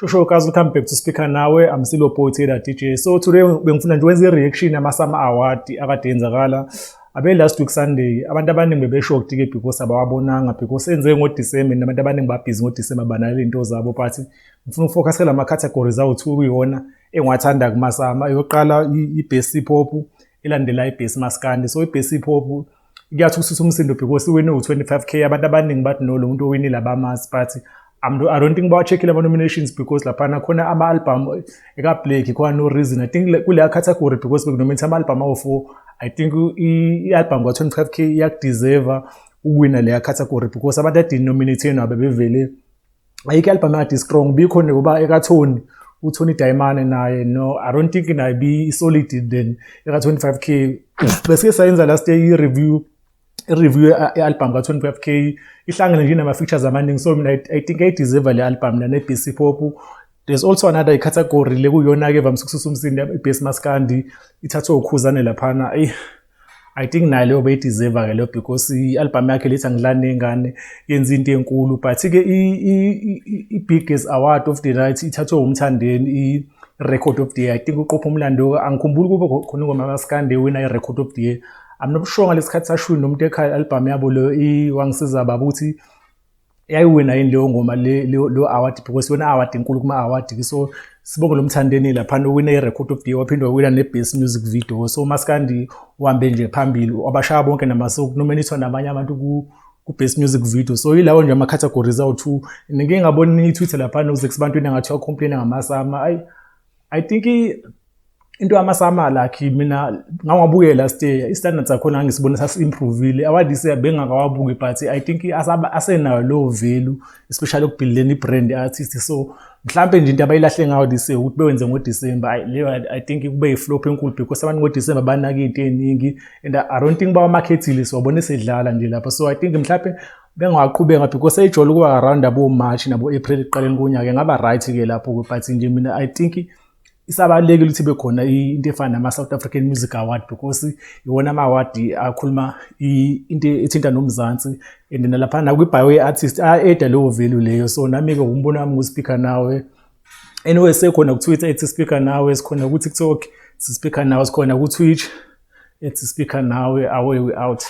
Sho guys, welcome back to Speaker Nawe. I'm still your boy Taylor DJ. So today bengifuna nje wenze i-reaction yama-SAMA Award akade yenzakala abe last week Sunday. Abantu abaningi bebe-shocked ke because abawabonanga, because enze ngoDecember, nabantu abaningi babhizi ngoDecember, banale into zabo, but ngifuna ukufocus la ma-categories awu-2 kuyona engiwathanda kuma-SAMA. Eyokuqala i-best hip hop, elandela i-best maskandi. So i-best hip hop kuyathi ukususa umsindo because iwine u-25K. Abantu abaningi bathi no, lo muntu owinile abamazi, but I don't think bawa-check-ile ama-nominations because laphana khona ama-album eka-Black, khona No Reason. I think kuleya category, because bekunominate ama-album awu-4, I think i-album ka-25K iyakudeserve ukuwina leya category because abantu ade nominate nabo bevele ayikho i-album ekade strong bikhona, ngoba ekaTony, uTony Dayimane naye, no, I don't think naye bi-solid than eka-25K. Bese sayenza last year i-review ye-album ka-25K, ihlangene nje nama-features amaningi, so mina I think ayideserve le album nane-best hip hop. There's also another category le kuyona-ke evamise ukususa umsindo, i-best maskandi, ithathwe uKhuzane laphana. Eyi, I think nayo leyo beyideserve-ke leyo because i-album yakhe lethi Angidlali Ney'ngane yenza into enkulu. But-ke i-biggest award of the night ithathwe uMthandeni, i-record of the year. I think uqopha umlando, angikhumbuli kube khona ingoma kamaskandi ewina i-record of the year. I'm not sure ngalesi sashwini nomuntu ekhaya i-album yabo leyo Wangisiza Baba ukuthi yayiwina yini leyo ngoma leyo award, because yona award enkulu kuma-award. So sibonge lo Mthandeni laphana uwine i-record of the year, waphinde wawina ne-best music video. So maskandi uhambe nje phambili, wabashaya bonke namasokunominithwa nabanye abantu ku-best music video. So yilawo nje ama-categories awu-2. Ngike ngabona i-Twitter laphana uZex Bantwini engathi uyacomplaina ngama-SAMA. I think into yama-SAMA, like mina ngawabukela last year, i-standards zakhona ngisibona sasi-improvile. Award bengakawabuki, but I think asenayo leyo value, especially ekubuildeni i-brand artist. So mhlampe nje into abayilahle ngayo this year ukuthi bewenze ngoDecember. Leyo I think kube yi-flop enkulu because abantu ngoDecember banaka iy'nto ey'ningi and I don't think bawamarkethile, siwabona esedlala nje lapha. So I think mhlampe bengawaqhubeka because eyijwayele ukuba around abo-March nabo-April ekuqaleni konyaka, ingaba right-ke lapho. But nje mina I think isabalulekile ukuthi ibe khona into efana nama-South African Music Award because iwona ama-award akhuluma into ethinta noMzansi and nalaphana nakwi-bio ye-artist aya-adda leyo value leyo. So nami-ke umbono wami nguSpeaker Nawe. Anyway, sekhona ku-Twitter @SpeakerNawe, sikhona ku-TikTok Speaker Nawe, sikhona ku-Twitch @SpeakerNawe. Away, we out.